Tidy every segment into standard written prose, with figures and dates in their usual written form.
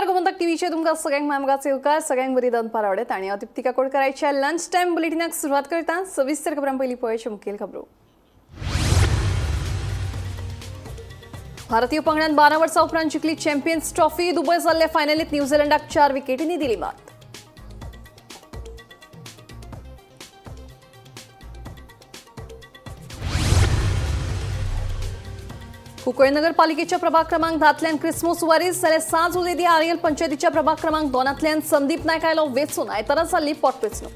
गोमंतक टीव्हीचेर तुमकां सगळ्यांक मामगाचो येवकार. सगळ्यांक बरी दनपार आवडत आनी हांव तृप्ती काकोडकराच्या लंच टायम बुलेटिनाक सुरवात करता. सविस्तर खबरां पयलीं पळोवचे मुखेल खबरो. भारतीय पंगडान 12 वर्सां उपरांत जिखली चॅम्पियन्स ट्रॉफी. दुबय जाल्ले फायनलीत न्यूझीलंडाक 4 विकेटींनी दिली मात. कुंकळ्ळे नगरपालिकेच्या प्रभाग क्रमांक 10तल्यान क्रिस्मो सुवारीस जाल्यार 6 उदेदी आरियल पंचायतीच्या प्रभाग क्रमांक 2तल्यान संदीप नायक आयलो वेंचून. आयतारा जाल्ली पोटवेंचणूक.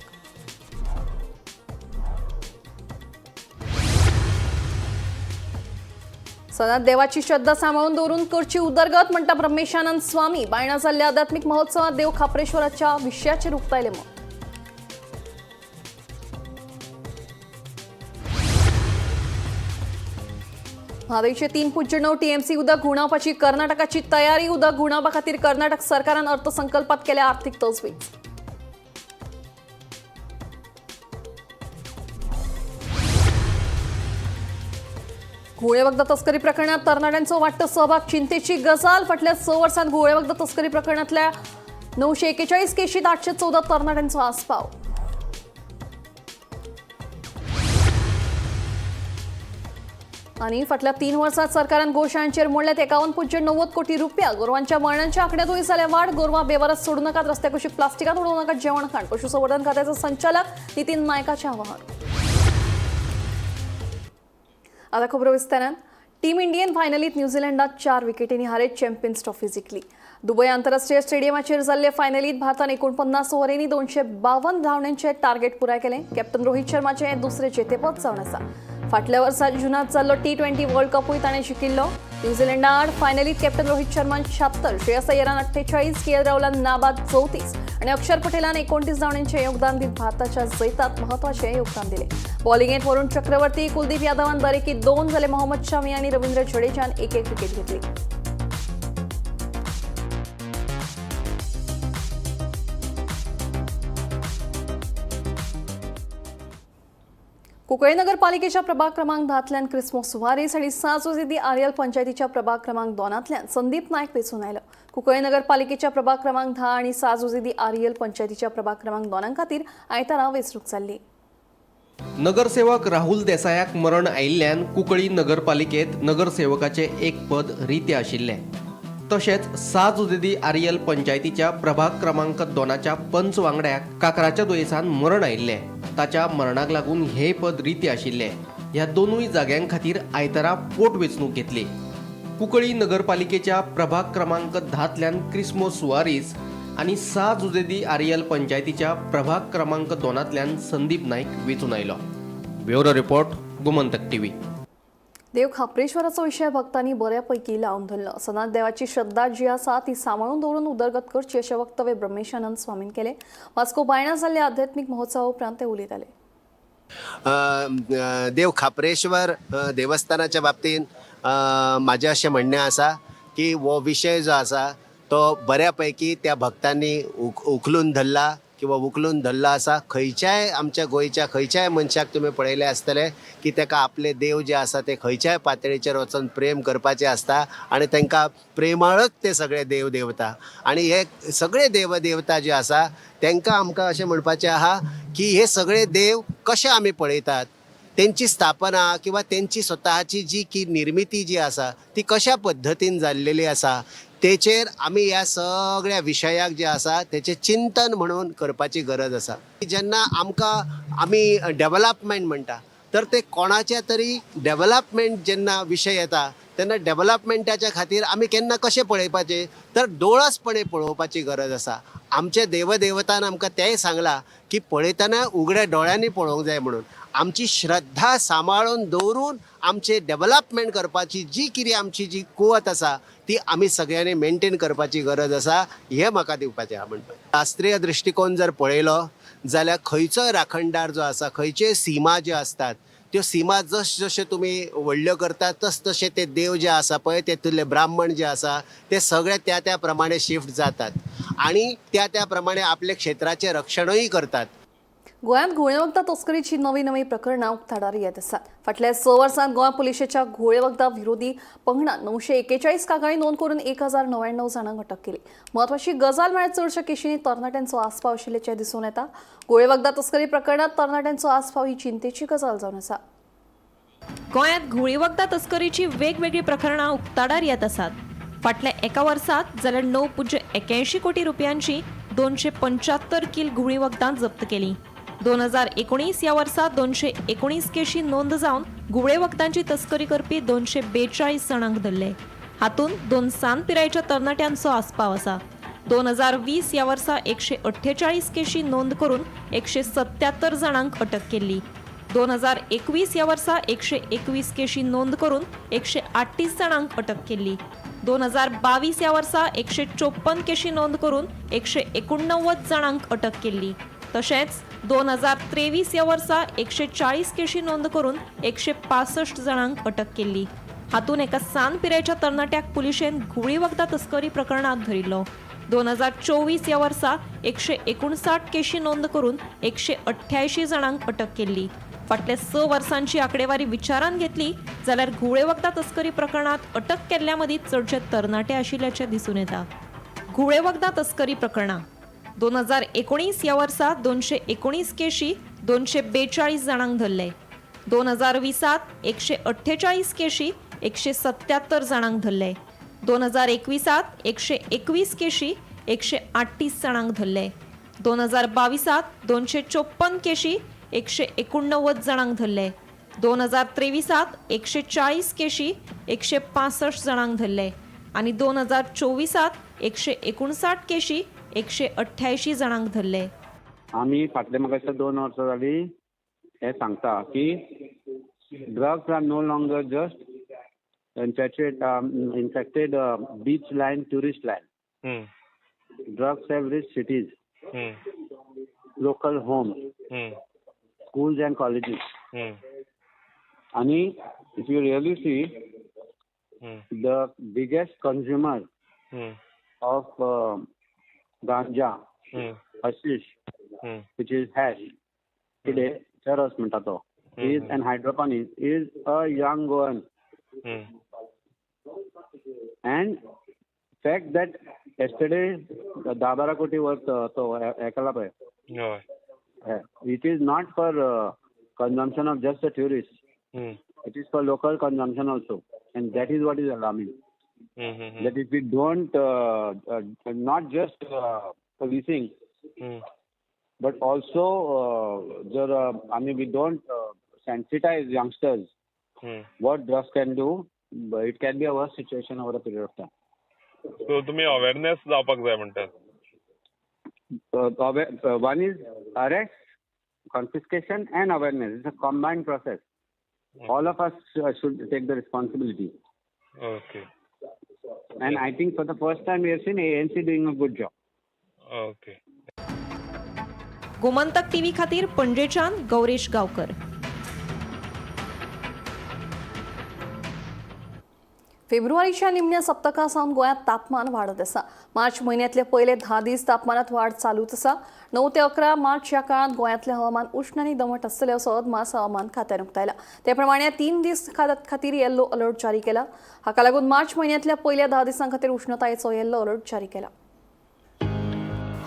सनात देवाची श्रद्धा सांबाळून दवरून करची उदरगत म्हणटा ब्रह्मेशानंद स्वामी. बायणा जाल्ल्या आध्यात्मिक महोत्सवात देव खाप्रेश्वराच्या विशयाचेर उक्तायले मत. म्हादयचे 3.9 टीएमसी उदक घुंवडावपाची कर्नाटकाची तयारी. उदक घुंवडावपा खातीर कर्नाटक सरकारान अर्थसंकल्पात केल्या आर्थिक तजवीज. घुंवळे वखदां तस्करी प्रकरणात तरणाट्यांचो वाडटो सहभाग चिंतेची गजाल. फाटल्या 6 वर्सांत घुंवळे वखदां तस्करी प्रकरणांतल्या 941 केशीत 814 तरणाट्यांचो आस्पाव. आणि फाटल्या 3 वर्सात सरकारान गोशाळांचेर मोडल्यात 51.90 कोटी रुपया. गोरवांच्या मरणांच्या आंकड्यांतूय जाल्या वाढ. गोरवां बेवारस सोडू नाकात, रस्त्या कुशीक प्लास्टिकात उडोवं नाकात जेवण खाण. पशुसंवर्धन खात्याचे संचालक नितीन नायकाचें आवाहन. आता खबरो विस्तारान. टीम इंडियन फायनलीत न्यूझीलंडात 4 विकेटींनी हारयत चॅम्पियन्स ट्रॉफी जिखली. दुबय आंतरराष्ट्रीय स्टेडियमाचेर जाल्ले फायनलीत भारतान 49 ओव्हरींनी 252 धांवड्यांचे टार्गेट पुराय केलें. कॅप्टन रोहित शर्माचें हें दुसरें जेतेपद जावन आसा. फाटल्या वर्सा जुनात जाल्लो T20 world कपूय ताणें जिखिल्लो. न्यूझीलंडा आड फायनलीत कॅप्टन रोहित शर्मान 76, श्रेयस अय्यरान 48, के एल राहुलान नाबाद 34 आणि अक्षर पटेलान 29 धांवड्यांचे योगदान दित भारताच्या जैतात महत्वाचे योगदान दिले. बॉलिंगेत वरुण चक्रवर्ती, कुलदीप यादवान दरेकी 2 जाले मोहम्मद शमी आणि रवींद्र जडेजान 1-1 विकेट घेतली. कुंकळ्ळे नगरपालिकेच्या प्रभाग क्रमांक 10तल्यान क्रिस्मो सुवारीस आनी 6 आरियल पंचायतीच्या प्रभाग क्रमांक 2तल्यान संदीप नायक वेंचून आयलो. कुंकळ्ळे नगरपालिकेच्या प्रभाग क्रमांक 10 आनी 6 आरियल पंचायतीच्या प्रभाग क्रमांक 2 खातीर आयतारा वेंचणूक जाल्ली. नगरसेवक राहुल देसायाक मरण आयिल्ल्यान कुंकळी नगरपालिकेत नगरसेवकाचें एक पद रितें आशिल्लें. तशेंच 6 आरियल पंचायतीच्या प्रभाग क्रमांक 2च्या पंच वांगड्याक काकराच्या दुयेंसान मरण आयिल्लें. ताच्या मरणाक लागून हें पद रितें आशिल्लें. ह्या दोनूय जाग्यां खातीर आयतारा पोटवेंचणूक घेतली. कुंकळी नगरपालिकेच्या प्रभाग क्रमांक 10तल्यान क्रिस्मो सुवारीस आनी 6 आरियल पंचायतीच्या प्रभाग क्रमांक 2तल्यान संदीप नायक वेंचून आयलो. Bureau report, Gomantak TV. देव खाप्रेश्वराचो विशय भक्तांनी बऱ्यापैकी लावन धरलो. सनात देवाची श्रद्धा जी आसा ती सांबाळून दवरून उदरगत करची अशें वक्तव्य ब्रह्मेशानंद स्वामीन केलें. वास्को बायणा जाल्ल्या आध्यात्मीक महोत्सवा उपरांत ते उलयताले. देव खाप्रेश्वर देवस्थानाच्या बाबतींत म्हाजें अशें म्हणणें आसा की हो विशय जो आसा तो बऱ्या पैकी त्या भक्तांनी उखलून धरला किंवा उखलून धरला आसा. खंयच्याय आमच्या गोंयच्या खंयच्याय मनशाक तुमी पळयलें आसतलें की ताका आपले देव जे आसा ते खंयच्याय पातळीचेर वचून प्रेम करपाचें आसता आनी तांकां प्रेमाळच ते सगळे देव देवता आनी हे सगळे देव देवता जे आसा तांकां आमकां अशें म्हणपाचें आहा की हे सगळे देव कशे आमी पळयतात, तेंची स्थापना किंवा तेंची स्वताची जी की निर्मिती जी आसा ती कशा पद्दतीन जाल्लेली आसा तेचेर आमी ह्या सगळ्या विशयाक जे आसा तेचें चिंतन म्हणून करपाची गरज आसा. जेन्ना आमकां आमी डेवलपमेंट म्हणटा तर ते कोणाच्या तरी डेवलपमेंट जेन्ना विशय येता तेन्ना डेवलपमेंटाच्या खातीर आमी केन्ना कशें पळयपाचें तर दोळसपणे पळोवपाची गरज आसा. आमचे देवदेवतान आमकां तेंय सांगलां की पळयतना उगड्या दोळ्यांनी पळोवंक जाय म्हणून. आमची श्रद्धा सांबाळून दवरून आमचें डेवलपमेंट करपाची जी कितें आमची जी कुवत आसा ती आमी सगळ्यांनी मेनटेन करपाची गरज आसा हें म्हाका दिवपाचें आहा म्हणपाक. शास्त्रीय दृश्टिकोन जर पळयलो जाल्यार खंयचोय राखणदार जो आसा, खंयच्योय सीमा ज्यो आसतात त्यो सीमा जश जशे तुमी व्हडल्यो करतात तस तशे ते देव जे आसा पळय तेतुले ब्राह्मण जे आसा ते सगळे त्या त्या प्रमाणे शिफ्ट जातात आनी त्या त्या प्रमाणे आपल्या क्षेत्राचें रक्षणूय करतात. गोंयांत घुंवळे वखदां तस्करीची नवी नवी प्रकरणां उक्ताडार येत आसात. फाटल्या 6 वर्सांत गोंय पुलिशेच्या घुंवळे वखदां विरोधी पंगडान 941 कागाळी नोंद करून 1099 जाणांक अटक केली. म्हत्वाची गजाल म्हळ्यार चडश्या केशींनी तरणाट्यांचो आस्पाव आशिल्ल्याचें दिसून येता. घुंवळे वखदां तस्करी प्रकरणांत तरणाट्यांचो आस्पाव ही चिंतेची गजाल जावन आसा. गोंयांत घुंवळी वखदां तस्करीची वेगवेगळीं प्रकरणां उक्ताडार येत आसात. फाटल्या एका वर्सांत जाल्यार 9.81 कोटी रुपयांची 275 कील घुंवळी वखदां जप्त केली. 2019 ह्या वर्सा 219 केशी नोंद जावन घुंवळे वखदांची तस्करी करपी 242 जाणांक धरले. हातूंत 2 सान पिरायेच्या तरणाट्यांचो आस्पाव आसा. 2020 ह्या वर्सा 148 केशी नोंद करून 177 जाणांक अटक केल्ली. 2021 ह्या वर्सा 121 केशी नोंद करून 138 जाणांक अटक केल्ली. 2022 ह्या वर्सा 154 केशी नोंद करून 189 जाणांक अटक केल्ली. तशेंच 2023 ह्या वर्सा 140 केशी नोंद करून 165 जाणांक अटक केल्ली. हातूंत एका सान पिरायेच्या तरणाट्याक पुलिशेन घुंवळी वखदां तस्करी प्रकरणांत धरिल्लो. 2024 ह्या वर्सा 159 केशी नोंद करून 188 जाणांक अटक केल्ली. फाटल्या 6 वर्सांची आंकडेवारी विचारांत घेतली जाल्यार घुंवळे वखदां तस्करी प्रकरणांत अटक केल्ल्या मदीं चडशे तरणाटे आशिल्ल्याचें दिसून येता. घुंवळे वखदां तस्करी प्रकरणां 2019 ह्या वर्सा 219 केशी 242 जाणांक धरले. 2020 148 केशी 177 जाणांक धरले. 2021 121 केशी 138 जाणांक धरले. 2022 254 केशी 189 जाणांक धरले. 2023 140 केशी 165 जाणांक धरले आनी 2024 159 केशी 188 जाणांक धरले. आमी फाटले म्हाका दिसता 2 वर्सां जाली हें सांगता की drugs are no longer just infected beach line, tourist line. Drugs have reach cities, local home, schools and colleges. आनी if you really see, the biggest consumer of ganja, hashish, which is hash today, charas म्हणटा तो, is and hydroponics is a young Goan. And fact that yesterday 10-12 कोटी worth तो हें पळय, it is not for consumption of just a tourist. It is for local consumption also, and that is what is alarming. That if we don't, not just policing, but also we don't sensitize youngsters what drugs can do, it can be a worse situation over a period of time. So तुम्ही awareness जावपाक जाय म्हणतात. One is arrest, confiscation and awareness. It's a combined process. All of us should take the responsibility. Okay. And I think for the first time we have seen ANC doing a good job. Okay. Gomantak TV खातीर पणजेच्यान गौरेश गावकर. फेब्रुवारीच्या निमण्या सप्तका सावन गोंयांत तापमान वाडत आसा. मार्च म्हयन्यांतले पयले 10 दीस तापमानांत वाड चालूच आसा. 9 ते 11 मार्च ह्या काळांत गोंयांतलें हवामान उश्ण आनी दमट आसतलें असो अदमास हवामान खात्यान उक्तायला. ते प्रमाणे 3 दीस खातीर येल्लो अलर्ट जारी केला. हाका लागून मार्च म्हयन्यांतल्या पयल्या 10 दिसां खातीर उश्णतायेचो येल्लो अलर्ट जारी केला.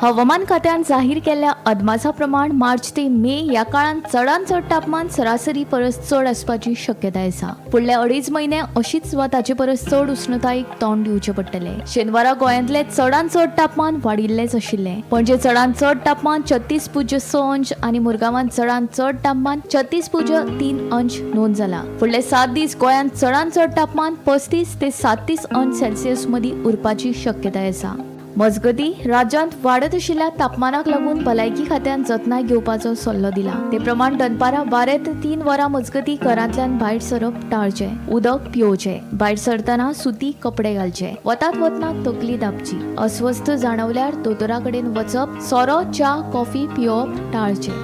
हवामान खात्यान जाहीर केल्ल्या अदमासा प्रमाण मार्च ते मे ह्या काळांत चडांत चड तापमान सरासरी परस चड आसपाची शक्यताय आसा. फुडले 2.5 म्हयने अशीच वा ताचे परस चड उष्णतायेक तोंड दिवचें पडटलें. शेनवारा गोंयांतलें चडांत चड तापमान वाडिल्लेंच आशिल्लें. पणजे चडांत चड तापमान 36.6 अंश आनी मुरगांवांत चडांत चड तापमान 36.3 अंश नोंद जाला. फुडले 7 दीस गोंयांत चडांत चड तापमान 35 ते 37 अंश सेल्सियस मदीं उरपाची शक्यताय आसा. मजगती राज्यांत वाडत आशिल्ल्या तापमानाक लागून भलायकी खात्यान जतनाय घेवपाचो सल्लो दिला. ते प्रमाण दनपारां 12 ते 3 वरां मजगती घरांतल्यान भायर सरप टाळचें, उदक पिवचें, भायर सरतना सुती कपडे घालचे, वतात वतना तकली दाबची, अस्वस्थ जाणवल्यार दोतोरा कडेन वचप, सोरो, च्या, कॉफी पिवप टाळचें.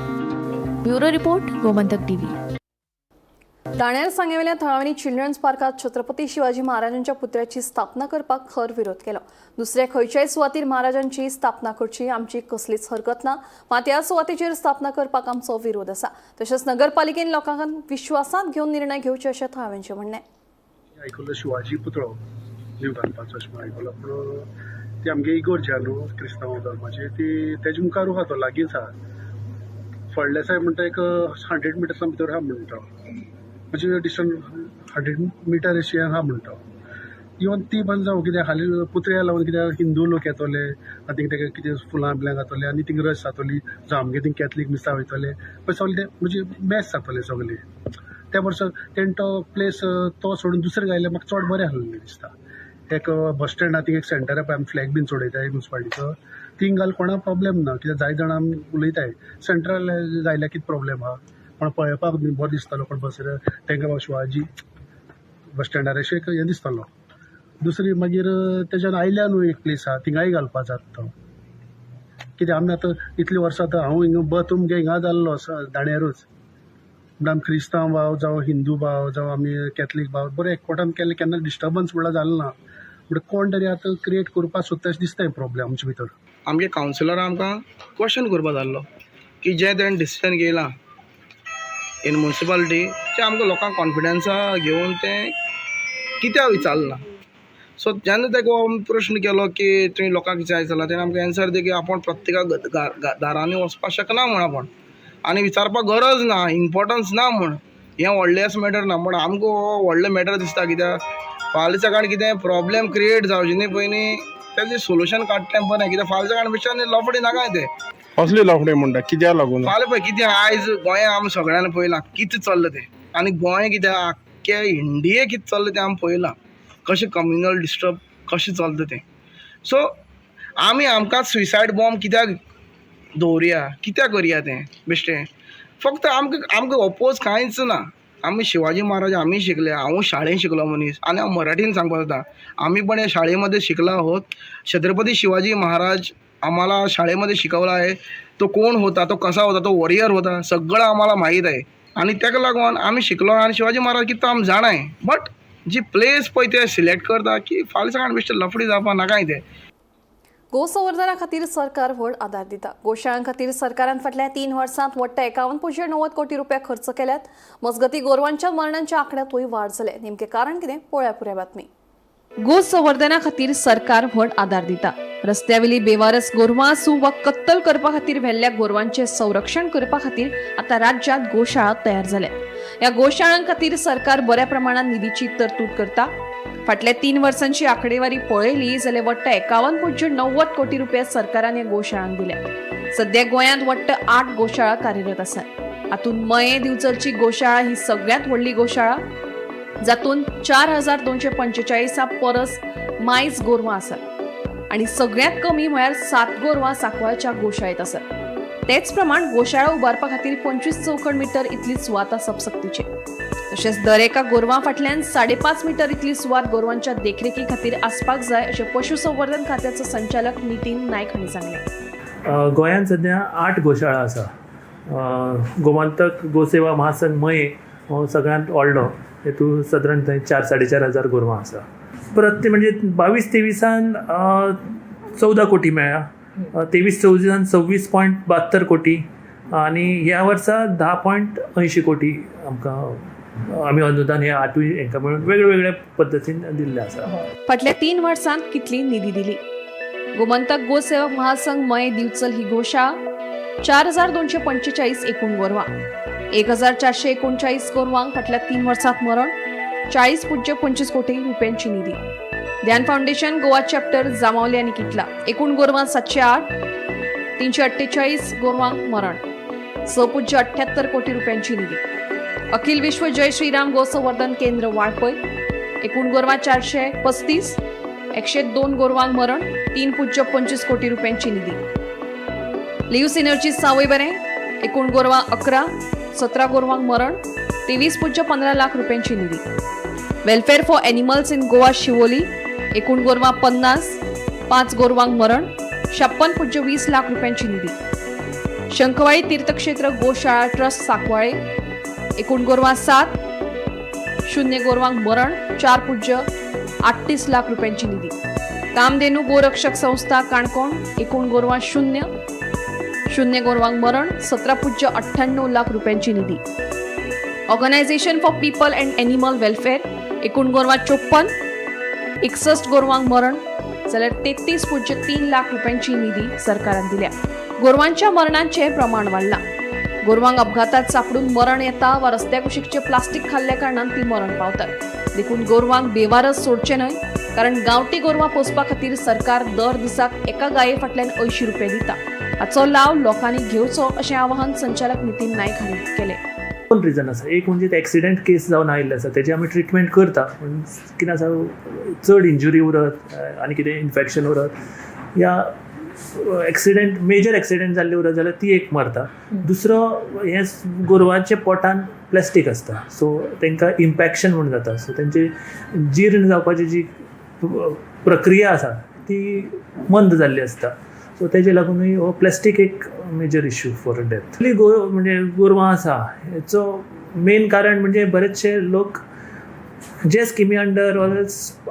Bureau report, Gomantak TV. ठाण्यार सांगेवेल्या थळाव्यांनी चिल्ड्रन्स पार्कात छत्रपती शिवाजी महाराजांच्या पुतळ्याची स्थापना करपाक खर विरोध केलो. दुसऱ्या खंयच्याय सुवातीर महाराजांची स्थापना करची आमची कसलीच हरकत ना, मात ह्या सुवातेचेर स्थापना करपाक आमचो विरोध आसा. तशेंच नगरपालिकेन लोकांक विश्वासांत घेवन निर्णय घेवचे अशें थळाव्यांचें म्हणणें. आयकलो शिवाजी पुतळो नीव घालपाचो अशें म्हूण आयकलो, पूण ती आमगे इगोर्ज आहा न्हू क्रिस्तांव धर्माची, ती तेजे मुखार आहा, तो लागींच आहा. फळ्ळे सायब म्हणटा एक 100 मिटर्सां भितर आहा म्हणटा, म्हणजे डिस्टन्स 100 मिटर अशी आहा म्हणटा. इवन ती बंद जावं कित्याक हालीं पुतळ्या लागून कित्याक हिंदू लोक येतले आनी थिंग तेका कितें फुलां बिलां घातले आनी थिंग रश जातली, जावं आमगे थिंग कॅथलीक मिसां वयतले, पळय सगळे ते म्हणजे मॅस जातले सगळे. त्या वर्सा तेणें तो प्लेस तो सोडून दुसरें गायल्यार म्हाका चड बरें आसलें दिसता. एक बस स्टँडा थिंग एक सेंटर आहा पळय, आमी फ्लॅग बीन चडयताय मुन्सिपालिटीचो, थिंग घाल कोणा प्रॉब्लेम ना, कित्याक जाय जाणां आमी उलयताय. सेंट्रल गायल्यार कितें प्रॉब्लेम आहा, कोण पळोवपाक बरो दिसतालो, कोण बसर तेंका शिवाजी बस स्टँडार अशें एक हें दिसतालो. दुसरी मागीर तेज्यान आयल्या न्हू एक प्लेस आहा, थिंगाय घालपा जाता तो, कित्याक आमी आतां इतलीं वर्सां आतां हांव हिंगा बत तुमगे हिंगा जाल्लो दाण्यारूच, म्हणल्यार आमी क्रिस्तांव भाव जावं हिंदू भाव जावं आमी कॅथलीक भाव बरें एकवटान केल्लें, केन्ना डिस्टर्बन्स म्हणल्यार जालें ना. म्हणटा कोण तरी आतां क्रिएट करपाक सोदता अशें दिसता प्रॉब्लेम आमचे भितर. आमगे कावन्सिलरान आमकां क्वेश्चन करपा जाल्लो की जें तेणें डिसिजन घेयलां इन मुन्सिपालिटी तें आमकां लोकांक कॉन्फिडन्सा घेवन तें कित्याक विचारलें ना. सो जेन्ना तेका हो प्रश्न केलो की तुवें लोकांक जाय जाल्यार तेणें आमकां एन्सर दिली की आपूण प्रत्येका दारांनी वचपाक शकना म्हूण आपूण आनी विचारपाक गरज ना, इम्पोर्टन्स ना म्हूण, हें व्हडलें अशें मॅटर ना. पूण आमकां हो व्हडलो मॅटर दिसता, कित्याक फाल्यां सकाळीं कितें प्रॉब्लेम क्रिएट जावचे न्ही पयलीं तेजें सोल्युशन काडटा तें बरें, कित्याक फाल्यां सकाळीं बेश्टें लफडी नाका तें. कसली लफडी म्हणटा कित्याक लागून? फाल्यां पळय कितें आयज गोंया आमी सगळ्यांनी पळयलां कितें चल्लां तें, आनी गोंय कितें आख्खे इंडिये कितें चल्लां तें आमी पळयलां, कशें कम्युनल डिस्टर्ब कशें चलता तें. सो आमी आमकां सुसायड बॉम्ब कित्याक दवरुया, कित्याक करया तें बेश्टें? फक्त आमकां आमकां ओपोज कांयच ना. आमी शिवाजी महाराज आमी शिकले, हांवूय शाळेन शिकलो मनीस आनी हांव मराठीन सांगपाक जाता, आमी पण शाळेमध्ये शिकला आहोत. छत्रपती शिवाजी महाराज आम्हाला शाळेमध्ये शिकवला आहे, तो कोण होता, तो कसा होता, तो वॉरियर होता, सगळं आम्हाला माहीत आहे आनी ताका लागून आमी शिकलो आनी शिवाजी महाराज कितें तो आमी जाणाय. बट जी प्लेस पळय ते सिलेक्ट करता की फाल्यां सकाळीं बेश्टें लफडी जावपा नाकाय तें. गोसंवर्धना खातीर सरकार व्हड आदार दिता. गोशाळां खातीर सरकारान फाटल्या 3 वर्सांत वट्ट 51.90 कोटी रुपया खर्च केल्यात. मजगती गोरवांच्या मरणांच्या आंकड्यांतूय वाड जाल्या. नेमकें कारण कितें पळोवया पुराय बातमी. गोसंवर्धना खातीर सरकार व्हड आदार दिता. रस्त्यावेली बेवारस गोरवां आसूं वा कत्तल करपा खातीर व्हेल्ल्या गोरवांचें संरक्षण करपा खातीर आतां राज्यांत गोशाळा तयार जाल्या. ह्या गोशाळां खातीर सरकार बऱ्या प्रमाणात निधीची तरतूद करता. फाटल्या 3 वर्सांची आकडेवारी पळयली जाल्यार वट्ट 51.90 कोटी रुपया सरकारान ह्या गोशाळांक दिल्या. सध्या गोंयांत वट्ट 8 गोशाळा कार्यरत आसात. हातूंत मयें दिवचलची गोशाळा ही सगळ्यांत व्हडली गोशाळा, जातूंत 4245 परस मायज गोरवां आसात आनी सगळ्यांत कमी म्हळ्यार 7 गोरवां सांकवाळच्या गोशाळेंत आसात. तेच प्रमाण गोशाळा उबारपा खातीर 25 चौखण मिटर इतली सुवात आसप सक्तीचें. तशेंच दरेका गोरवां फाटल्यान 5.5 मिटर इतली सुवात गोरवांच्या देखरेखी खातीर आसपाक जाय अशें पशुसंवर्धन खात्याचो संचालक नितीन नायक हांणी सांगलें. गोंयांत सद्या 8 गोशाळा आसा. गोमंतक गोसेवा महासंघ मये हो सगळ्यांत व्हडलो, हेतून सादारण थंय 4-4.5 हजार गोरवां आसा. परत ते म्हणजे 22-23 14 कोटी मेळ्ळा, 23-24 26.72 कोटी आनी ह्या वर्सा 10.80 कोटी आमकां आमी अनुदान हे 8ूय हेंकां मेळून वेगळे वेगळे पद्दतीन दिल्लें आसा. फाटल्या 3 वर्सांत कितली निधी दिली? गोमंतक गोसेवक महासंघ मये दिवचल ही गोशाळा 4245 एकूण गोरवां, 1439 गोरवांक फाटल्या 3 वर्सांत मरण, 40.25 कोटी रुपयांची निधी. ध्यान फाउंडेशन गोवा चॅप्टर जामावले आनी किटला एकूण गोरवां 708, 348 गोरवांक मरण, 6.78 कोटी रुपयांची निधी. अखिल विश्व जय श्रीराम गोसंवर्धन केंद्र वाळपय एकूण गोरवां 435, 102 गोरवांक मरण, 3.25 कोटी रुपयांची निधी. लिव्ह सिनर्जी सावयवेरें एकूण गोरवां 11, 17 गोरवांक मरण, 23.15 लाख रुपयांची निधी. Welfare for animals in Goa Siolim एकूण गोरवां 50, 5 गोरवांक मरण, 56.20 लाख रुपयांची निधी. शंखवाळी तीर्थक्षेत्र गोशाळा ट्रस्ट सांकवाळे एकूण गोरवां 7, शून्य गोरवांक मरण, 4.38 लाख रुपयांची निधी. कामधेनू गोरक्षक संस्था काणकोण, एकूण गोरवां 0, 0 गोरवांक मरण, 17.98 लाख रुपयांची निधी. Organisation for people and animal welfare, एकूण गोरवां 54, 61 गोरवांक मरण जाल्यार 33.3 लाख रुपयांची निधी सरकारान दिल्या. गोरवांच्या मरणांचें प्रमाण वाडलां. गोरवांक अपघातात सापडून मरण येता वा रस्त्या कुशीकचें प्लास्टीक खाल्ल्या कारणान ती मरण पावतात. देखून गोरवांक बेवारस सोडचें न्हय, कारण गांवठी गोरवां पोसपा खातीर सरकार दर दिसाक एका गाये फाटल्यान 80 रुपये दिता. हाचो लाव लोकांनी घेवचो अशें आवाहन संचालक नितीन नायक हांणी केलें. दोन रिजन आसा. एक म्हणजे एक्सिडेंट केस जावन आयिल्ले आसा, तेजी आमी ट्रिटमेंट करता, पूण कितें आसा, चड इंजुरी उरत आनी कितें इन्फेक्शन उरत या एक्सिडेंट, मेजर एक्सिडेंट जाल्ले उरत जाल्यार ती एक मरता. दुसरो, हें गोरवांच्या पोटान प्लास्टीक आसता, सो तांकां इम्पॅक्शन म्हूण जाता. सो तेंची जीर्ण जावपाची जी प्रक्रिया आसा ती मंद जाल्ली आसता. सो तेजे लागूनय हो प्लास्टीक एक मेजर इश्यू फॉर डेथ. गो म्हणजे गोरवां आसा हेचो मेन कारण म्हणजे बरेचशे लोक जे स्किमी अंडर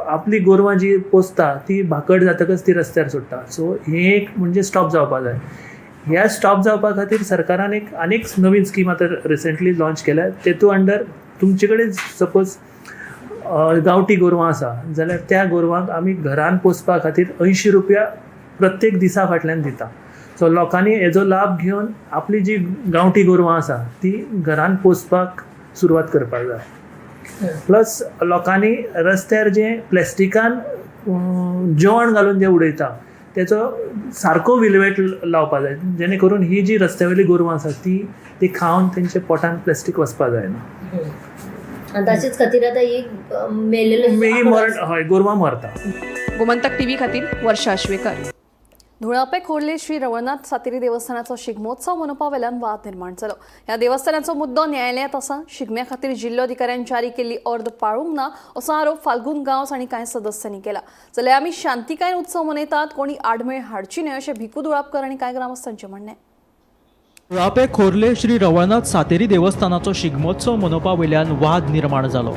आपली गोरवां जी पोसता ती भाकड जातकच ती रस्त्यार सोडटा. सो हें एक म्हणजे स्टॉप जावपा जाय. ह्या स्टॉप जावपा खातीर सरकारान एक आनीक नवीन स्कीम आतां रिसेंटली लॉंच केल्या. तेतू अंडर तुमचे कडेन सपोज गांवठी गोरवां आसा जाल्यार त्या गोरवांक आमी घरान पोसपा खातीर 80 रुपया प्रत्येक दिसा फाटल्यान दिता. सो लोकांनी हेजो लाभ घेवन आपली जी गांवठी गोरवां आसा ती घरान पोसपाक सुरवात करपाक जाय. प्लस लोकांनी रस्त्यार जे प्लॅस्टिकान जेवण घालून जे उडयता तेचो सारको विल्हेवाट लावपा जाय, जेणे करून ही जी रस्त्या वयली गोरवां आसा ती ती खावन तेंच्या पोटान प्लॅस्टीक वचपा जायना. आनी ताचेच खातीर आतां एक मेलेलो मरण, हय, गोरवां मरता. गोमंतक टीव्ही खातीर वर्षा आश्वेकर. धुळापे खोर्ले श्री रवळनाथ सातेरी देवस्थानाचो शिगमोत्सव मनोवपा वेल्यान वाद निर्माण जालो. ह्या देवस्थानाचो मुद्दो न्यायालयांत आसा. शिगम्या खातीर जिल्लोधिकाऱ्यान जारी केल्ली अर्द पाळूंक ना असो आरोप फाल्गून गांवस आनी कांय सदस्यांनी केला. जाल्यार आमी शांतिकायेन उत्सव मनयतात, कोणी आडमेळ हाडची न्हय अशें भिकू धुळापकर आनी कांय ग्रामस्थांचें म्हणणें. धुळापे खोर्ले श्री रवळनाथ सातेरी देवस्थानाचो शिगमोत्सव मनोवपा वयल्यान वाद निर्माण जालो.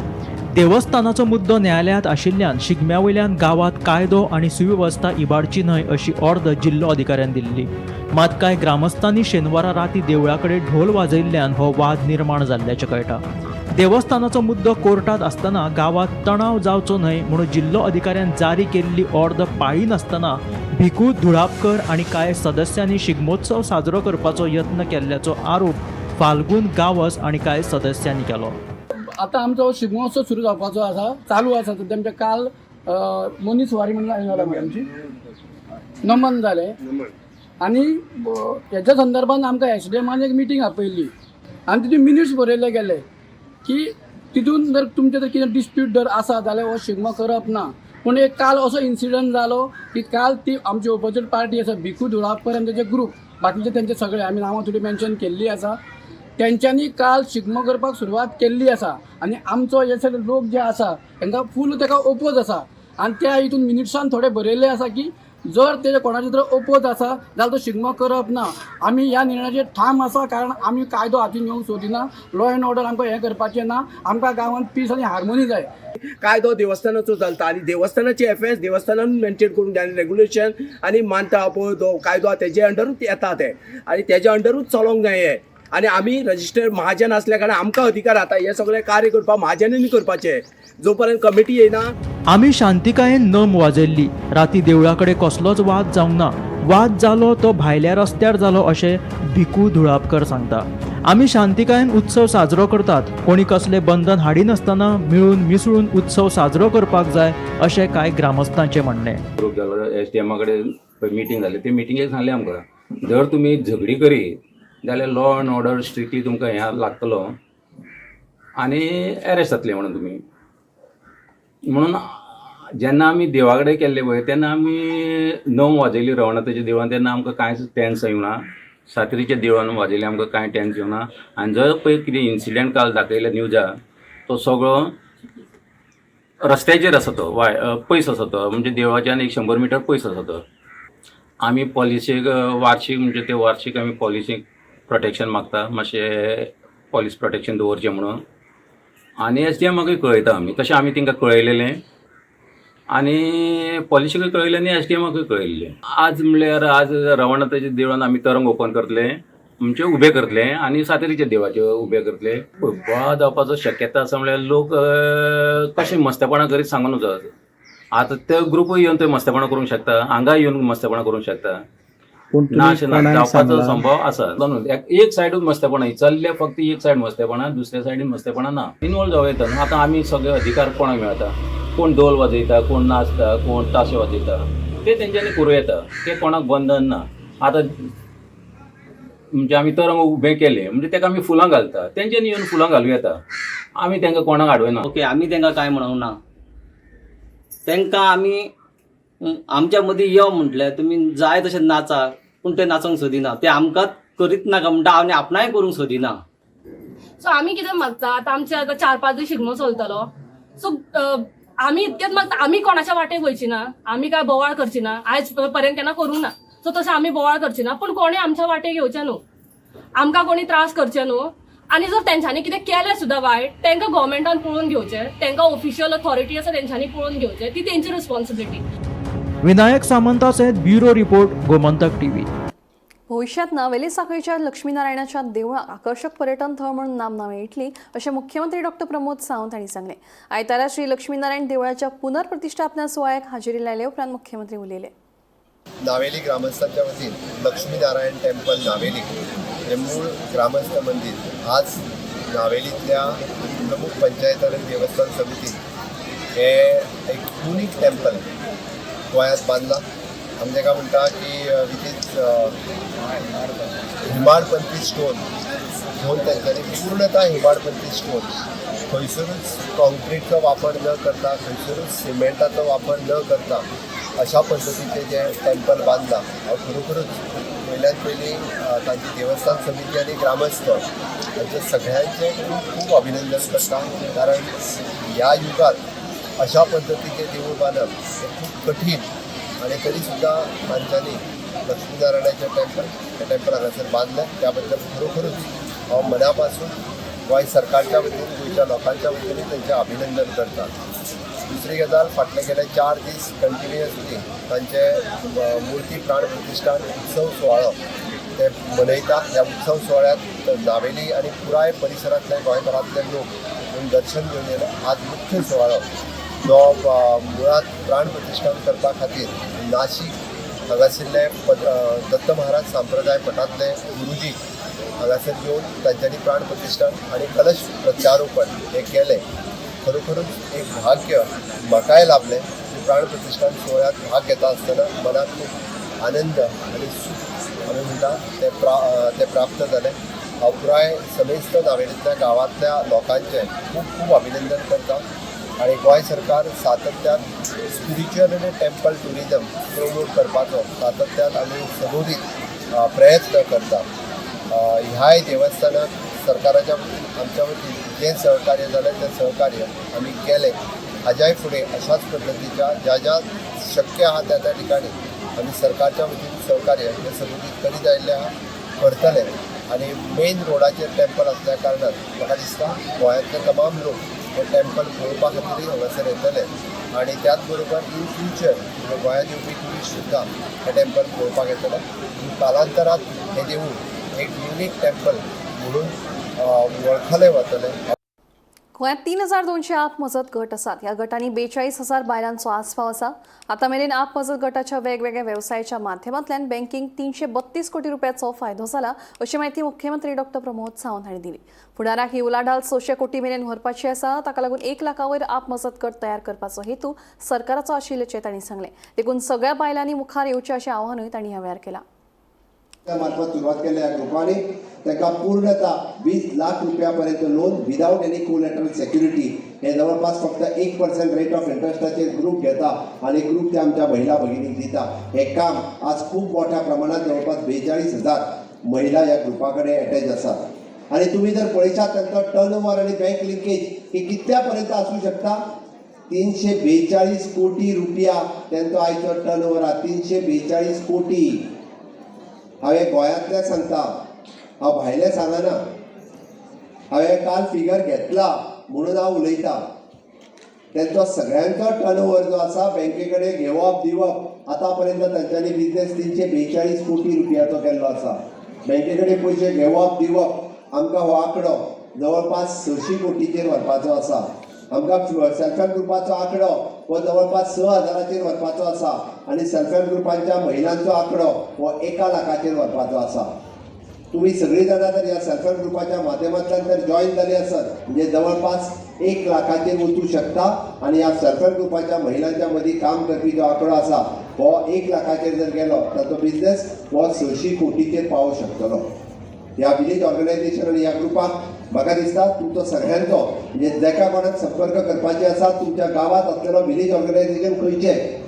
देवस्थानाचो मुद्दो न्यायालयांत आशिल्ल्यान शिगम्या वयल्यान गांवांत कायदो आनी सुवेवस्था इबाडची न्हय अशी ऑर्द जिल्लो अधिकाऱ्यान दिल्ली. मात कांय ग्रामस्थांनी शेनवारा राती देवळा कडेन ढोल वाजयल्ल्यान हो वाद निर्माण जाल्ल्याचें कळटा. देवस्थानाचो मुद्दो कोर्टांत आसतना गांवांत तणाव जावचो न्हय म्हणून जिल्लो अधिकाऱ्यान जारी केल्ली ऑर्द पाळिनासतना भिकू धुळापकर आनी कांय सदस्यांनी शिगमोत्सव साजरो करपाचो यत्न केल्ल्याचो आरोप फाल्गून गांवस आनी कांय सदस्यांनी केलो. आतां आमचो शिगमोत्सव सुरू जावपाचो आसा, चालू आसा. सद्या आमच्या काल मनीस वारी म्हणून जाली आमची, नमन जालें आनी हेच्या संदर्भान आमकां एसडीएमान एक मिटींग आपयल्ली आनी तितून मिनिट्स बरयले गेले की तितून जर तुमचें जर कितें डिस्प्यूट जर आसा जाल्यार हो शिगमो करप ना. पूण एक काल असो इन्सिडंट जालो की काल ती आमची ओपोजीट पार्टी आसा, भिकू धुळापकर आनी तेजे ग्रूप, बाकीचे तेंचे सगळे आमी नांवां थोडी मेन्शन केल्ली आसा, तेंच्यांनी काल शिगमो करपाक सुरवात केल्ली आसा आनी आमचो हे सगळे लोक जे आसा तांकां फूल ताका ओपोज आसा आनी त्या हितून मिनिट्सान थोडे बरयल्ले आसा की जर तेजे कोणाचे जर ओपोज आसा जाल्यार तो शिगमो करप ना. आमी ह्या निर्णयाचेर ठाम आसा, कारण आमी कायदो हातीन घेवंक सोदिना. लॉ एंड ऑर्डर आमकां हें करपाचें ना. आमकां गांवांत पीस आनी हार्मोनी जाय. कायदो देवस्थानाचो चलता आनी देवस्थानाची एफएस देवस्थानान मेंटेन करूंक जाय आनी रेगुलेशन आनी मानता पळय तो कायदो तेजे अंडरूच येता ते आनी तेज्या अंडरूच चलोंक जाय हें. आनी आमी रजिस्टर्ड महाजन आसल्या कारणान आमकां अधिकार आतां हें सगळें कार्य करपाक महाजनांनी करपाचें, जो पर्यंत कमिटी येयना. आमी शांतिकायेन नम वाजयल्ली. राती देवळा कडेन कसलोच वाद जावंक ना. वाद जालो तो भायल्या रस्त्यार जालो अशें भिकू धुळापकर सांगता. आमी शांतिकायेन उत्सव साजरो करतात. कोणी कसलें बंधन हाडिनासतना मिळून मिसळून उत्सव साजरो करपाक जाय अशें कांय ग्रामस्थांचें म्हणणें. ग्रूप जालो, एसडीएमा कडेन पळय मिटींग जाली, ते मिटिंगेक सांगलें आमकां, जर तुमी झगडी करीत जाल्यार लॉ एंड ऑर्डर स्ट्रिक्टली तुमकां हें लागतलो आनी एरेस्ट जातले म्हणून तुमी. म्हणून जेन्ना आमी देवा कडेन केल्ले पळय तेन्ना आमी णव वाजयली रवळनाथाच्या देवळान, तेन्ना आमकां कांयच टेन्स येवना. सातेरीच्या देवळान वाजयले, आमकां कांय टेन्स येवना. आनी जर पळय कितें इन्सिडंट काल दाखयले न्यूजार, तो सगळो रस्त्याचेर आसा, तो वाय पयस आसा, तो म्हणजे देवळाच्यान 100 मिटर पयस आसा तो. आमी पॉलिसीक वार्षीक म्हणजे ते वार्षीक आमी पॉलिसीक प्रोटेक्शन मागता, मातशें पॉलीस प्रोटेक्शन दवरचें म्हणून. आनी एस डी एमाकूय कळयता आमी. तशें आमी तांकां कळयलेलें आनी पॉलिशीकूय कळयलें आनी एस डी एमाकूय कळयल्लें. आज म्हणल्यार आज रवळनाथाच्या देवळान आमी तरंग ओपन करतले, म्हणजे उबे करतले आनी सातेरीच्या देवाचे उबे करतले. बोवाळ जावपाचो शक्यता आसा म्हणल्यार लोक कशें मस्तेपणां करीत सांगून वचत. आतां ते ग्रुपूय येवन थंय मस्तेपणां करूंक शकता, हांगा येवन मस्तेपणां करूंक शकता. ना अशें ना, जावपाचो संभव आसा. एक सायडूच मस्तेपणां चल्ले, फक्त एक सायड मस्तेपणां, दुसऱ्या सायडीन मस्तेपणां ना. इनवॉल्व जावं येता न्हू. आतां आमी सगळे अधिकार कोणाक मेळटा, कोण डोल वाजयता, कोण नाचता, कोण ताशे वाजयता, ते तेंच्यांनी करूं येता, ते कोणाक बंधन ना. आतां म्हणजे आमी तरंग उबें केलें म्हणजे ताका आमी फुलां घालता, तेंच्यांनी येवन फुलां घालूं येता, आमी तांकां कोणाक आडवना. ओके, आमी तांकां कांय म्हणूंक ना, तांकां आमी आमच्या मदीं यो म्हटलें, तुमी जाय तशें नाचा, पूण ते नाचोंक सोदिना, ते आमकां करीत नाका म्हणटा आनी आपणाय करूंक सोदिना. सो आमी कितें मागता, आतां आमचे आतां 4-5 दीस शिगमो चलतलो, सो आमी इतकेच मागता, आमी कोणाच्या वाटेक वयची ना, आमी काय बोवाळ करची ना, आयज पर्यंत केन्ना करूंक ना, सो तशें आमी बोवाळ करची ना, पूण कोणी आमच्या वाटेक येवचें न्हू, आमकां कोणी त्रास करचे न्हू. आनी जर तेंच्यांनी कितें केलें सुद्दां वायट, तांकां गव्हर्मेंटान पळोवन घेवचें, तांकां ऑफिशियल ऑथॉरिटी आसा तेंच्यांनी पळोवन घेवचें, ती तेंची रिस्पॉन्सिबिलिटी. विनायक सामंता सयत ब्युरो रिपोर्ट, गोमंतक टीव्ही. भविष्यात नावेली साखळीच्या लक्ष्मीनारायणाच्या देवळाक आकर्षक पर्यटन थळ म्हणून नामना मेळटली अशें मुख्यमंत्री डॉक्टर प्रमोद सावंत हांणी सांगलें. आयतारा श्री लक्ष्मीनारायण देवळाच्या पुनर्प्रतिष्ठापना सुवाळ्याक हाजेरी लायले उपरांत मुख्यमंत्री उलयले. नावेली ग्रामस्थांच्या वतीन लक्ष्मीनारायण टेम्पल नावेली हे मूळ ग्रामस्थ मंदिर आज नावेलीतल्या प्रमुख पंचायत आणि देवस्थान समिती हे एक युनिक टेम्पल गोंयांत बांदला. आमी ताका म्हणटा की which is Hemadpanthi stone घेवन तेंच्यांनी पूर्णतः हिमाडपंथी स्टोन, खंयसरूच कॉन्क्रिटचो वापर न करता, खंयसरूच सिमेंटाचो वापर न करता अशा पद्दतीचें जें टेम्पल बांदलां. हांव खरोखरूच पयल्यान पयलीं तांची देवस्थान समिती आनी ग्रामस्थ हांचे सगळ्यांचें खूब खूब अभिनंदन करता, कारण ह्या युगांत अशा पद्दतीचें देवूळ बांदप हें खूब कठीण आनी तरी सुद्दां तांच्यांनी लक्ष्मीनारायणाचें टेम्पल हें टेम्पल हांगासर बांदलें. त्या बद्दल खरोखरूच हांव मना पासून गोंय सरकारच्या वतीन, गोंयच्या लोकांच्या वतीन तांचें अभिनंदन करता. दुसरी गजाल, फाटले गेले 4 दीस कंटिन्युअसली तांचे मुर्ती प्राण प्रतिश्ठान उत्सव सुवाळो ते मनयता. ह्या उत्सव सुवाळ्यांत नावेली आनी पुराय परिसरांतले गोंयभरांतले लोक येवन दर्शन घेवन येयले. आज मुख्य सुवाळो जो मुळांत प्राण प्रतिश्ठान करपा खातीर नाशिक हांगासरले दत्त महाराज संप्रदाय पठांतले गुरुजी हांगासर येवन तांच्यांनी प्राण प्रतिश्ठान आनी कलश प्रत्यारोपण हें केलें. खरोखरूच एक भाग्य म्हाकाय लाभलें की प्राण प्रतिश्ठान सुवाळ्यांत भाग घेता आसतना मनाक खूब आनंद आनी सूख आमी म्हणटा तें प्राप्त जालें. हांव पुराय समेस्त नावेलींतल्या गांवांतल्या लोकांचें खूब खूब अभिनंदन करता आनी गोंय सरकार सातत्यान स्पिरिच्युअल आनी टेम्पल ट्युरिजम प्रमोट करपाचो सातत्यान आमी सदोदीत प्रयत्न करता. ह्याय देवस्थानाक सरकाराच्या वतीन, आमच्या वतीन जें सहकार्य जालें तें सहकार्य आमी केलें. हाज्याय फुडें अशाच पद्दतीच्या ज्या ज्या शक्य आहा त्या त्या ठिकाणी आमी सरकारच्या वतीन सहकार्य हें सदोदीत करीत आयिल्लें आहा, करतले. आनी मेन रोडाचेर टेम्पल आसल्या कारणान म्हाका दिसता गोंयांतले तमाम लोक हे टेम्पल पळोवपा खातीरय हांगासर येतले आनी त्याच बरोबर इन फ्युचर गोंयांत येवपी ट्युरिस्ट सुद्दां हे टेम्पल पळोवपाक येतले. कालांतरात हें देवूळ एक युनीक टेम्पल म्हणून वळखलें वतलें. गोंयांत 3200 आप मजत गट आसात. ह्या गटांनी 42,000 बायलांचो आस्पाव आसा. आतां मेरेन आप मजत गटाच्या वेगवेगळ्या वेवसायाच्या माध्यमांतल्यान बँकींग 332 कोटी रुपयाचो फायदो जाला अशी म्हायती मुख्यमंत्री डॉक्टर प्रमोद सावंत हांणी दिली. फुडाराक ही उलाढाल 600 कोटी मेरेन व्हरपाची आसा. ताका लागून 1 लाखा वयर आप मजत गट तयार करपाचो हेतू सरकाराचो आशिल्ल्याचें तांणी सांगलें. देखून सगळ्या बायलांनी मुखार येवचें अशें आवाहनूय तांणी ह्या वेळार केलां. मार्फत सुरवात केल्या ह्या ग्रुपांनी तांकां पूर्णता 20 लाख रुपया पर्यंत loan without any collateral security हे जवळपास फक्त 1% रेट ऑफ इंट्रस्टाचेर ग्रूप घेता आनी ग्रूप ते आमच्या महिला भगिनीक दिता. हे काम आज खूब मोठ्या प्रमाणात जवळपास 42,000 महिला ह्या ग्रुपा कडेन एटॅच आसात. आनी तुमी जर पळयशात तांचो टर्न ओवर आनी बँक लिंकेज ही कितल्या पर्यंत आसूं शकता, 342 कोटी रुपया तांचो आयचो टर्न ओवर आहा. 342 कोटी. हांवें गोंयांतल्या सांगता, हांव भायलें सांगना. हांवें काल फिगर घेतला, म्हणून हांव उलयतां. तेंचो सगळ्यांचो टर्नओवर जो आसा बँके कडेन घेवप दिवप आतां पर्यंत तांच्यांनी बिजनेस 342 कोटी रुपयाचो केल्लो आसा. बँके कडेन पयशे घेवप दिवप आमकां हो आंकडो जवळपास 600 कोटीचेर व्हरपाचो आसा. आमकां सेल्फ हेल्प ग्रुपाचो आंकडो हो जवळपास 6,000चेर व्हरपाचो आसा आनी सेल्फ हेल्प ग्रुपांच्या महिलांचो आंकडो हो 1 लाखाचेर व्हरपाचो आसा. तुमी सगळीं जाणां जर ह्या सेल्फ हेल्प ग्रुपाच्या माध्यमांतल्यान जर जॉयन जाली आसत म्हणजे जवळपास 1 लाखाचेर वचूं शकता आनी ह्या सेल्फ हेल्प ग्रुपाच्या महिलांच्या मदीं काम करपी जो आंकडो आसा हो 1 लाखाचेर जर गेलो ताचो बिजनेस हो 600 कोटीचेर पावूंक शकतलो. ह्या विलेज ऑर्गनायझेशन आनी ह्या ग्रुपाक म्हाका दिसता तुमचो सगळ्यांचो म्हणजे जाका कोणाक संपर्क करपाचे आसा तुमच्या गांवांत आसलेलो विलेज ऑर्गनायझेशन खंयचें,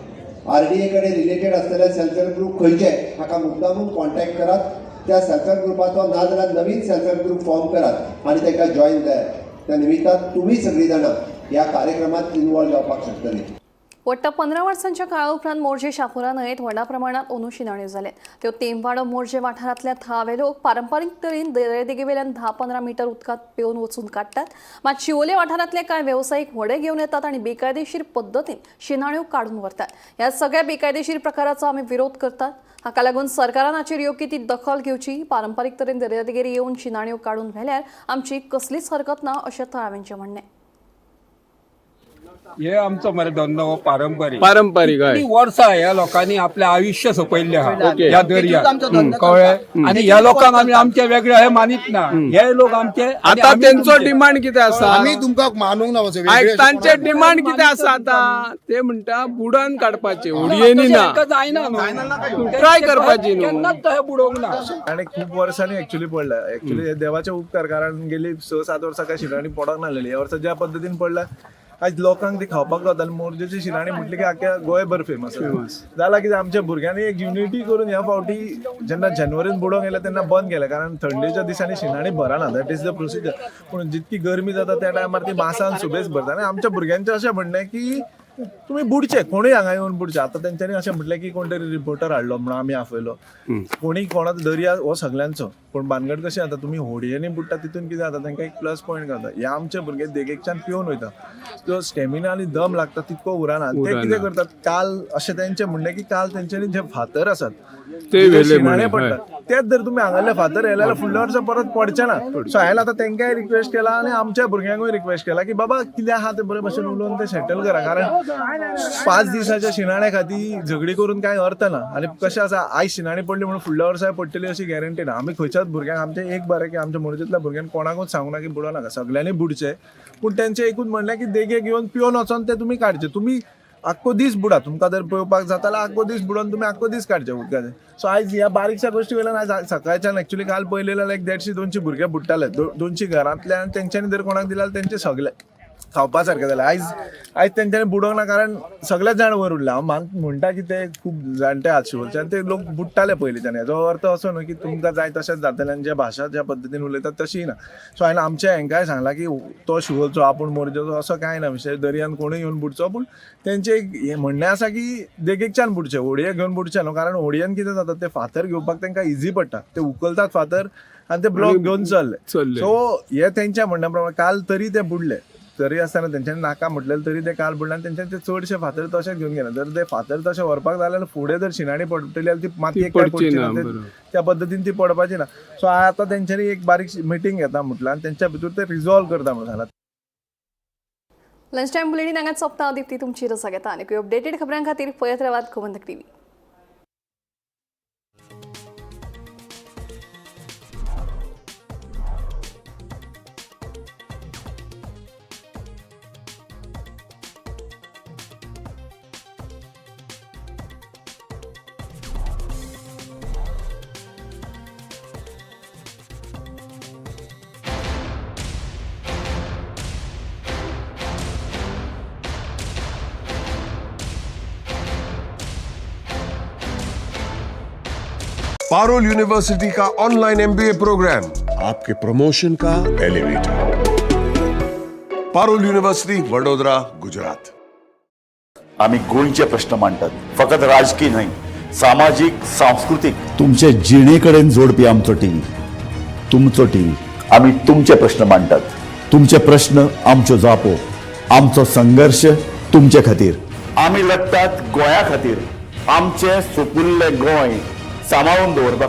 RDA कडेन रिलेटेड आसलेले सेल्फ हेल्प ग्रूप खंयचे हाका मुद्दामून कॉन्टॅक्ट करात. त्या सेल्फ हेल्प ग्रुपाचो नाजाल्यार नवीन सेल्फ हेल्प ग्रूप फॉर्म करात आनी तांकां जॉयन जायात. त्या निमित्तान तुमी सगळीं जाणां ह्या कार्यक्रमात इनवॉल्व जावपाक शकतली. वट्ट 15 वर्सांच्या काळा उपरांत मोरजे शापुरा न्हंयेत व्हडा प्रमाणात अंदू शिनाण्यो जाल्यात. त्यो तेमवाडो मोरजे वाठारांतल्या थळावे लोक पारंपारीक तरेन दर्यादेगेवेल्यान 10-15 मिटर उदकांत पेवन वचून काडटात. मात शिवोले वाठारांतले कांय वेवसायीक व्हडे घेवन येतात आनी बेकायदेशीर पद्दतीन शिनाण्यो काडून व्हरतात. ह्या सगळ्या बेकायदेशीर प्रकाराचो आमी विरोध करतात. हाका लागून सरकारान हाचेर योग्य ती दखल घेवची. पारंपारीक तरेन दर्यादेगेर येवन शिनाण्यो काडून व्हेल्यार आमची कसलीच हरकत ना अशें थळाव्यांचें म्हणणें. हे आमचो मरे धंदो हो पारंपरीक पारंपरीक, हय. कितलीं वर्सां ह्या लोकांनी आपलें आयुश्य सोंपयल्लें आहा ओके. ह्या दर्याक, कळ्ळें? आनी ह्या लोकांक आमी आमचे वेगळे हे मानीत ना. हे लोक आमचे आनी आता आमी तेंचो तुमचे. डिमांड कितें आसा? आमी तुमकां मानूंक ना. आयक, तांचे डिमांड कितें आसा आतां? ते म्हणटा बुडोवन काडपाचे, होडयेनी ना, तांकां जायना न्हू, ट्राय करपाची न्हू. केन्नाच तशें बुडोवंक ना. आनी खूब वर्सांनी एक्चुअली पडला. एक्चुअली हे देवाचे उपकार, कारण गेली 6-7 वर्सां काय शिणाणी पडोंक नासलेली. ह्या वर्सा ज्या पद्दतीन पडला आयज लोकांक ती खावपाक गावता. आनी मोरजेची शिणाणी म्हटली की आख्या गोंयभर फेमस जाला. कितें आमच्या भुरग्यांनी एक युनिटी करून ह्या फावटी जेन्ना जानेवारीन बुडोवंक गेले तेन्ना बंद केलें, कारण थंडेच्या दिसांनी शिणाणी भरना, that is the procedure. पूण जितकी गरमी जाता त्या टायमार ती मासान सुबेज भरता. आनी आमच्या भुरग्यांचें अशें म्हणणें की तुमी बुडचे, कोणूय हांगा येवन बुडचे. आतां तेंच्यांनी अशें म्हटलें की कोण तरी रिपोर्टर हाडलो म्हणून आमी आपयलो. कोणी कोणाचो दर्या हो सगळ्यांचो, पूण भानगड कशें जाता, तुमी होडयेनी बुडटा तितून कितें जाता, तांकां एक प्लस पॉयंट गावता. हे आमचे भुरगे देगेकच्यान पिवन वयता, जो स्टेमिना आनी दम लागता तितको उरना. ते कितें करतात काल, अशें तेंचें म्हणणें की काल तेंच्यांनी जे फातर आसात ते व्हेले शिणाणे म्हणे, पडटात, तेच जर तुमी हांगासरले फातर व्हेले जाल्यार फुडल्या वर्सा परत पडचे ना. सो हांवें आतां तेंकांय रिक्वेस्ट केला आनी आमच्या भुरग्यांकूय रिक्वेस्ट केला की बाबा कितें आहा तें बरे भशेन उलोवन तें सेटल करा, कारण 5 दिसाच्या शिणाण्या खातीर झगडी करून कांय अर्थ ना. आनी कशें आसा, आयज शिणाणी पडली म्हणून फुडल्या वर्साय पडटली अशी गॅरंटी ना. आमी खंयच्याच भुरग्यांक, आमचें एक बरें की आमच्या मोरजेंतल्या भुरग्यांक कोणाकूच सांगूना की बुडो नाका, सगळ्यांनी बुडचें. पूण तेंचें एकूच म्हणलें की देगेक येवन पिवन वचोन ते तुमी काडचे. तुमी आख्खो दीस बुडा, तुमकां जर पळोवपाक जाता जाल्यार आख्खो दीस बुडोवन तुमी आख्खो दीस काडचे उदकाचे. सो आयज ह्या बारीकश्या गोश्टी वयल्यान आयज सकाळच्यान एक्चुअली काल पळयलें जाल्यार एक 150-200 भुरगे बुडटाले. 200 घरांतल्यान तेंच्यांनी जर कोणाक दिल्यार तेंचे सगळे खावपा सारकें जालें. आयज आयज तेंच्यांनी बुडोवंक ना, कारण सगळेच जाण वयर उरले. हांव म्हणटा की ते खूब जाणटे आहात शिवोलचे आनी ते लोक बुडटाले पयलींच्यान. हेजो अर्थ असो न्हू की तुमकां जाय तशेंच जातलें आनी जे भाशा ज्या पद्दतीन उलयतात तशी ना. सो हांवें आमच्या हेंकांय सांगलां की तो शिवोलचो आपूण मोरजेचो असो कांय ना विशय, दर्यान कोणूय येवन बुडचो. पूण तेंचें एक हें म्हणणें आसा की देगेकच्यान बुडचें, होडये घेवन बुडचें न्हू, कारण होडयेन कितें जाता, ते फातर घेवपाक तांकां इजी पडटा, ते उखलतात फातर आनी ते ब्लॉक घेवन चल्ले. सो हे तेंच्या म्हणण्या प्रमाणे काल तरी ते बुडले, तरी आसतना तेंच्यांनी नाका म्हटलें तरी ते काल बुडले आनी तेंच्यांनी ते चडशे फातर तशेच घेवन गेले. जर ते फातर तशे व्हरपाक जाय जाल्यार फुडें जर शिणाणी पडटली जाल्यार ती मातयेक काय पडची पडची ना, ना, त्या पद्दतीन ती पडपाची ना. सो आतां तेंच्यांनी एक बारीक मिटींग घेता म्हटलां आनी तेंच्या भितर ते रिजॉल्व करता म्हणून सांगलां. लंच टायम बुलेटीन हांगाच सोंपता. हांव दीप्ती तुमची रजा घेता. आनी अपडेटेड खबरां खातीर पळयत रावात गोमंतक टीव्ही. पारुल यूनिवर्सिटी का ऑनलाइन एमबीए प्रोग्राम आपके प्रमोशन का एलिवेटर. पारुल यूनिवर्सिटी, वडोदरा, गुजरात. आमी गोंयचे प्रश्न मांडटात, फकत राजकीय न्हय, सामाजीक, सांस्कृतीक, तुमचे जिणे कडेन जोडपी आमचो टीव्ही, तुमचो टीव्ही. आमी तुमचे प्रश्न मांडटात, तुमचे प्रश्न आमच्यो जापो, आमचो संघर्श तुमचे खातीर. आमी लडटात गोंया खातीर, आमचें सुपुल्लें गोंय सांबाळून दवरपा.